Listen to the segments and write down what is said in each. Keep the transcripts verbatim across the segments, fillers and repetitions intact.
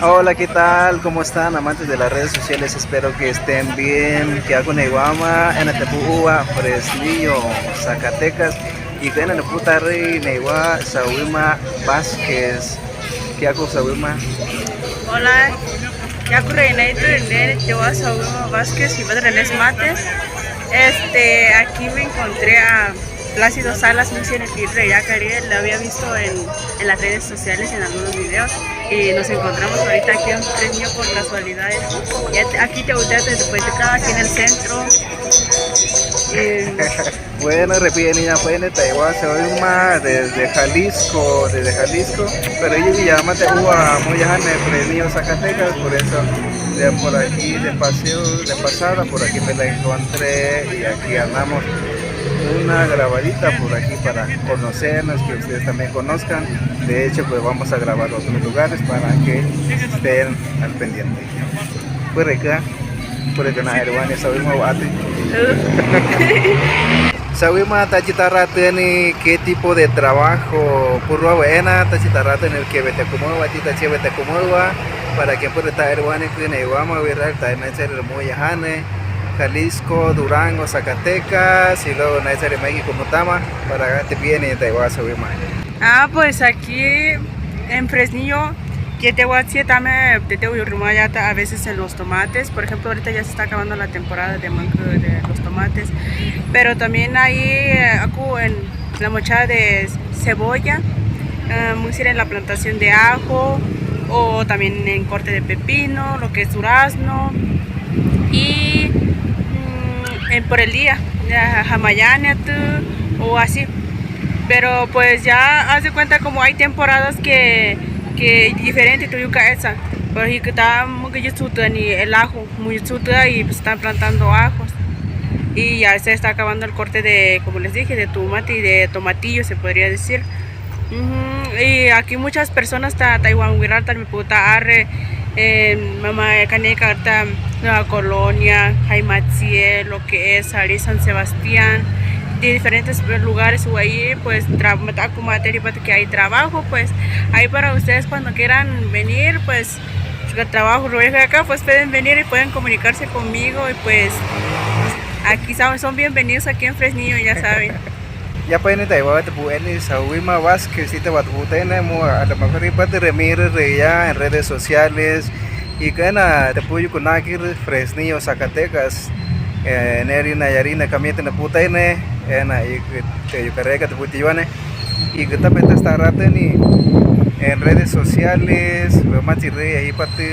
Hola, ¿qué tal? ¿Cómo están, amantes de las redes sociales? Espero que estén bien. Ke aku neiwama, ena te pu'u 'ua Fresnillo, Zacatecas. Y ena nepu'utaarí neiwa Sauima Vázquez. Ke aku Sauima. Hola, ke aku Reina, y te, te, te voy a Sauima Vázquez y padre les mates. Este, aquí me encontré a Plácido Salas, no sé si en el ya lo había visto en, en las redes sociales, en algunos videos, y nos encontramos ahorita aquí en Fresnillo por casualidad. Ya te- aquí te, te, te, te, te- aquí en el centro. Eh, Bueno, repite, niña, pues, en Taiwán, Sauima, desde Jalisco, desde Jalisco, pero ella ya me te ua muy lejana de Fresnillo, Zacatecas, por eso de por aquí, de paseo, de pasada, por aquí me la encontré y aquí andamos una grabadita por aquí para conocernos, que ustedes también conozcan. De hecho, pues vamos a grabar otros lugares para que estén al pendiente. Pues, Reca, por el canal Aruani, Sauima Wati. Sauima, tachi taratani, ¿qué tipo de trabajo? Purua buena, tachi taratani, que vete como, Wati, tachi vete como, para que por estar Aruani, que ne vamos a ver, está en el cerro muy lejano. Jalisco, Durango, Zacatecas, y luego Nayarit, México, Mutama, para que te viene y te vas a subir más. Ah, pues aquí en Fresnillo, que te voy a decir, también te, te voy a rumar ya ta- a veces en los tomates. Por ejemplo, ahorita ya se está acabando la temporada de mango, de los tomates. Pero también ahí, eh, acu- en la mochada de cebolla, eh, muy en la plantación de ajo, o también en corte de pepino, lo que es durazno, y mm, en por el día, ya, hamayaneatü o así. Pero pues ya haz de cuenta como hay temporadas que, que diferente tu yuca esa. Por ejemplo, está muy que yo el ajo, muy y pues están plantando ajos. Y ya se está acabando el corte de, como les dije, de tomate y de tomatillo, se podría decir. Ujú, y aquí muchas personas ta Taiwán Wiralta me puta arre, eh, mamá Caneca, ta Nueva Colonia, Jaimatsié, lo que es Ari, San Sebastián, de diferentes lugares, o ahí pues tra- me ta- como te digo, que hay trabajo, pues ahí para ustedes cuando quieran venir, pues el trabajo lo dejo acá, pues pueden venir y pueden comunicarse conmigo y pues aquí son, son bienvenidos aquí en Fresnillo, ya saben. Ya pueden estar igual te pueden Sauima Vázquez y te va a tener, a lo mejor y puede remir ya en redes sociales y que na te puedo con aquí Fresnillo, Zacatecas. Eh, neri Nayarit na kamiete na puta ene, ena y te yukareka te puti yuane. Y que también está rato ni en redes sociales, lo más tiré ahí para ti.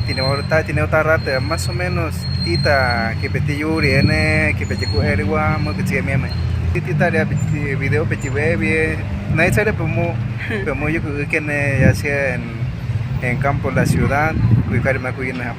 Tiene ahorita, tiene otra rata, más o menos tita que peti yuri ene, que peti ku eriwa, mo que tiene meme. Tita ya video peti bebie, na esa de pomo, pomo yo que ne ya sea en, en campo, la ciudad, que kare ma kuyina.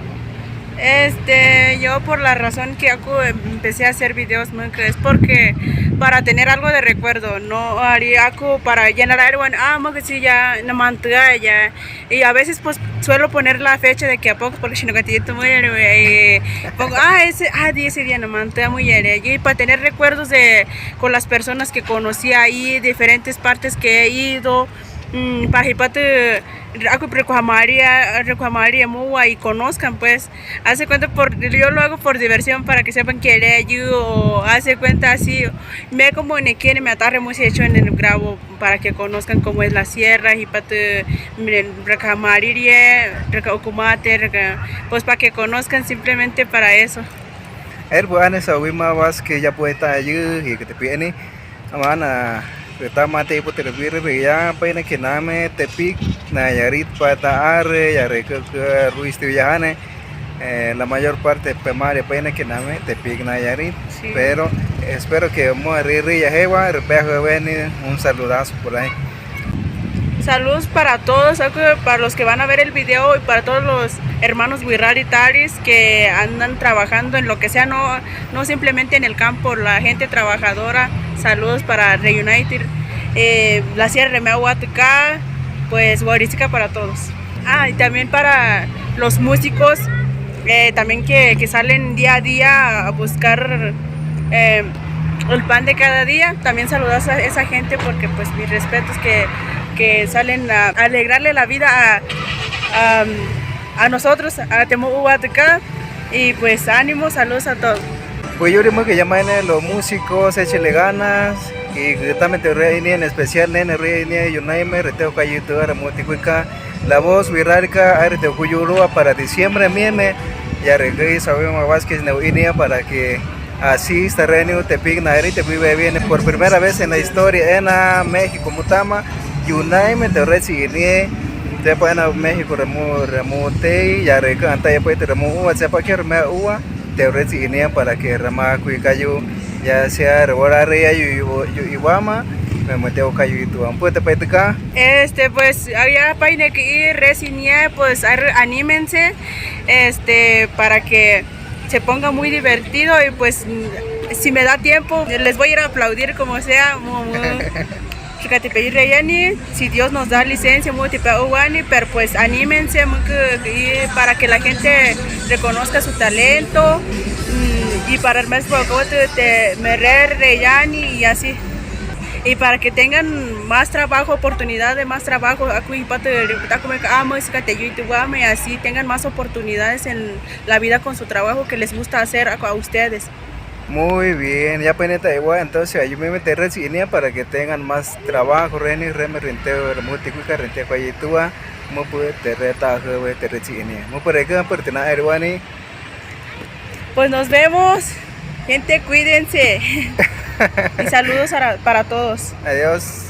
Este, yo por la razón que aku empecé a hacer videos, ¿no? Que es porque para tener algo de recuerdo, no haría aku para llenar algo en, ah, mo que sí, ya, no mantuga, ya. Y a veces pues suelo poner la fecha de que a poco, porque si no que te muy, eh, pongo, ah, ese, ah, di ese día no mantuga, muy, eh, y para tener recuerdos de, con las personas que conocí ahí, diferentes partes que he ido, mm, para hipatu, aku, pero con María, con María Mua y conozcan, pues. Hace cuenta por, yo lo hago por diversión para que sepan que le ayudo, o hace cuenta así, me como ne quiere me atarre mucho hecho en el grabo para que conozcan cómo es la sierra, y para miren, recamaririe, reca ucumate, reca, pues para que conozcan simplemente para eso. El buenas a Wima Vázquez ya puede estar allí y que te piden. Amana, reta mate ipo te revire ya paina kename Tepic, Nayarit pata are, ya reke ruiz te viajane. Eh, la mayor parte pemare paina kename Tepic, Nayarit. Sí. Pero espero que mo riri ya hewa, repejo veni, un saludazo por ahí. Saludos para todos, para los que van a ver el video y para todos los hermanos Wirrari Taris que andan trabajando en lo que sea, no, no simplemente en el campo, la gente trabajadora. Saludos para Reunited, eh, la Sierra de Mehuatca, pues Huaurichica para todos. Ah, y también para los músicos, eh, también que, que salen día a día a buscar, eh, el pan de cada día. También saludos a esa gente porque pues mis respetos que, que salen a alegrarle la vida a, Am, a nosotros, a temu'uwatɨká, y pues ánimo, saludos a todos. Pues yuri mɨɨkɨ ya mai ne los músicos, échele ganas, y kɨtame te'ureinie, en especial ne ne'ureinie Yunaime, reteo kayutúa, remuti kuika, la voz viral ka, aire te'ukuyurua para diciembre mieme, ya regreso a Wilma Vázquez ne'u'inia para que asista reniu te pigna eri te vive bien por primera vez en la historia ena México mutama, Yunaime te rechi inie, te pa ena México remu, remu tei, ya reka anta ya puede remu ua, sepa que reme ua, te rechi inie para que rema kuikayu, ya sea rewara re ya yu, yu, yu iwama, me mete o kayu itu ampu te pa ka. Este, pues, había paine que ir resinie, pues, ar-, anímense, este, para que se ponga muy divertido y pues, mm, si me da tiempo, les voy a ir a aplaudir como sea, mu, mu, xɨka tepe'irei yani, si Dios nos da licencia, mu tepe'uwani, pero pues anímense, mɨkü, y para que la gente reconozca su talento, mm, y para el mes Bogotá, te, me re, re yani y así. Y para que tengan más trabajo, oportunidad de más trabajo, aku hipatü, taku me ka, ama, xɨka te YouTube, ama, y así tengan más oportunidades en la vida con su trabajo que les gusta hacer a, a ustedes. Muy bien, ya peneta igual, entonces ayumeme te rechi inia para que tengan más trabajo, reni, reme renteo, remuti kuika renteo kayitúa, mopue te reta, te rechi inia. Mopue reka, pero te na erwani. Pues nos vemos, gente, cuídense. Y saludos para, para todos. Adiós.